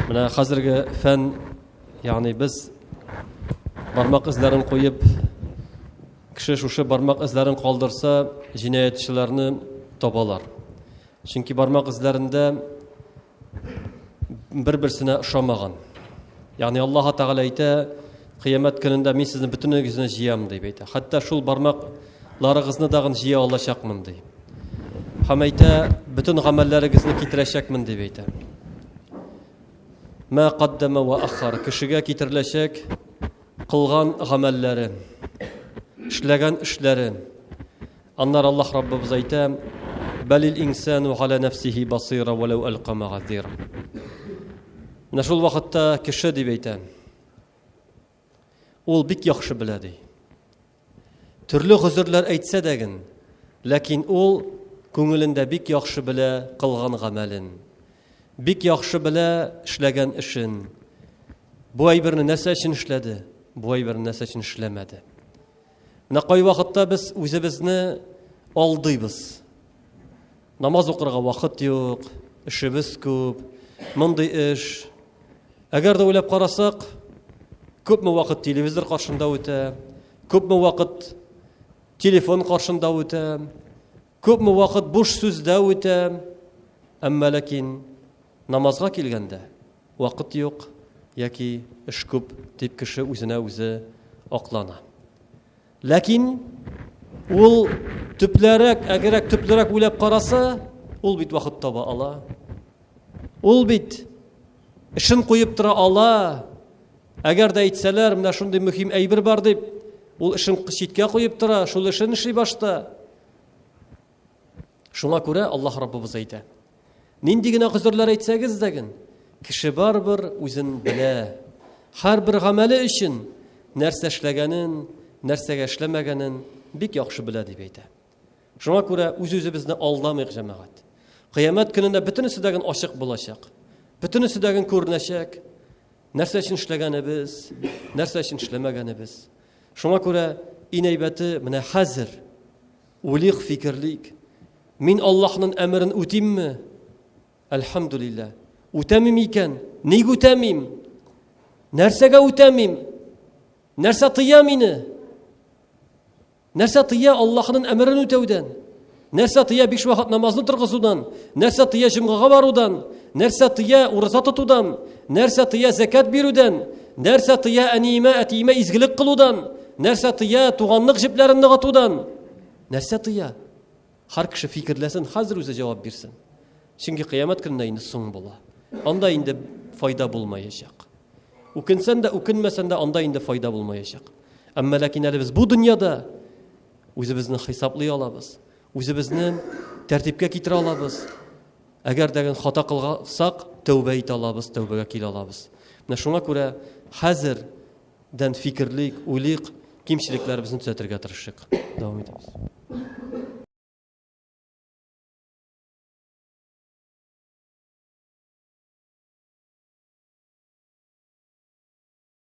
Менә хәзерге фән, ягъни без бармак эзләрен куеп, кеше шушы бармак эзләрен калдырса, җинаятьчеләрне табалар. Чөнки бармак эзләрендә бер-берсенә ошамаган. Ягъни Аллаһ Тәгалә әйтә, кыямәт көнендә мин сезне бөтенегезне җыям дип әйтә. Хәтта шул бармакларыгызны дагын җыя алачакмын ди. Һәм әйтә, бөтен гамәлләрегезне китерәчәкмен дип әйтә. Мә каддама ва ахар кешегә китереләчәк кылган гамәлләре, эшләгән эшләре. Аннары Аллаһ Раббыбыз әйтә, Бәлил инсану галя нәфсихи басира вәләү әлка мәгазира. Менә шул вакытта кеше дип әйтә. Ул бик яхшы белә ди. Төрле гозерләр әйтсә дә ген, ләкин ул күңелендә бик яхшы белә кылган гамәлен. Бик яхшы белә эшләгән эшен. Бу әйберне нәрсә өчен эшләде, бу әйберне нәрсә өчен эшләмәде. Менә кайвакытта без үзебезне алдыйбыз. Намаз укырга вакыт юк, эшебез күп, мондый эш. Әгәр дә уйлап карасак, күпме вакыт телевизор каршында үтә, күпме вакыт телефон каршында үтә, күпме вакыт буш сүздә үтә. Әмма ләкин намазга килгәндә Вакыт юк яки эш күп дип кеше үзенә үзе аклана. Ләкин ул төпләрәк, әгерәк төплерәк уйлап караса, ул бит вакыт таба ала. Ул бит эшен куеп тора ала. Әгәр дә әйтсәләр, менә шундый мөһим әйбер бар дип, ул эшен читкә куеп тора, шул эшен эшли башта. Шуңа күрә Аллаһ Раббыбыз әйтә. Нинди генә гозерләр әйтсәгез дә ген, кеше барыбер үзен белә. Һәрбер гамәле өчен нәрсә эшләгәнен, нәрсәгә эшләмәгәнен бик яхшы белә дип әйтә. Шуңа күрә үз-үзебезне алдамыйк, җәмәгать. Кыямәт көнендә бөтенесе дә ачык булачак. Бөтенесе дә күренәчәк. Нәрсә өчен эшләгәнебез, нәрсә өчен эшләмәгәнебез. Шуңа күрә иң әйбәте менә хәзер Уйлыйк, фикерлик. Мин Аллаһның әмерен үтимме? Әлхәмдүлилләһ. Үтәмим икән, ник үтәмим? Нәрсәгә үтәмим? Нәрсә тыя мине? Нәрсә тыя Аллаһның әмерен үтәүдән? Нәрсә тыя биш вакыт намазны торгызудан? Нәрсә тыя җомгага барудан? Нәрсә тыя ураза тотудан? Нәрсә тыя зәкят бирүдән? Нәрсә тыя әниемә, әтиемә изгелек кылудан? Нәрсә тыя туганлык җепләрен ныгытудан? Нәрсә тыя? Һәр кеше фикерләсен, хәзер үзе җавап бирсен. Чөнки кыямәт көнендә инде соң була. Анда инде файда булмаячак. Үкенсән дә, үкенмәсән дә анда инде файда булмаячак. Әмма ләкин әле без бу дөньяда үзебезне хисаплый алабыз. Үзебезне тәртипкә китерә алабыз. Әгәр дә хата кылсак, тәүбә итә алабыз, тәүбәгә килә алабыз. Менә шуңа күрә хәзердән фикерлик, уйлыйк, кимчелекләребезне төзәтергә тырышыйк. Дәвам итәбез.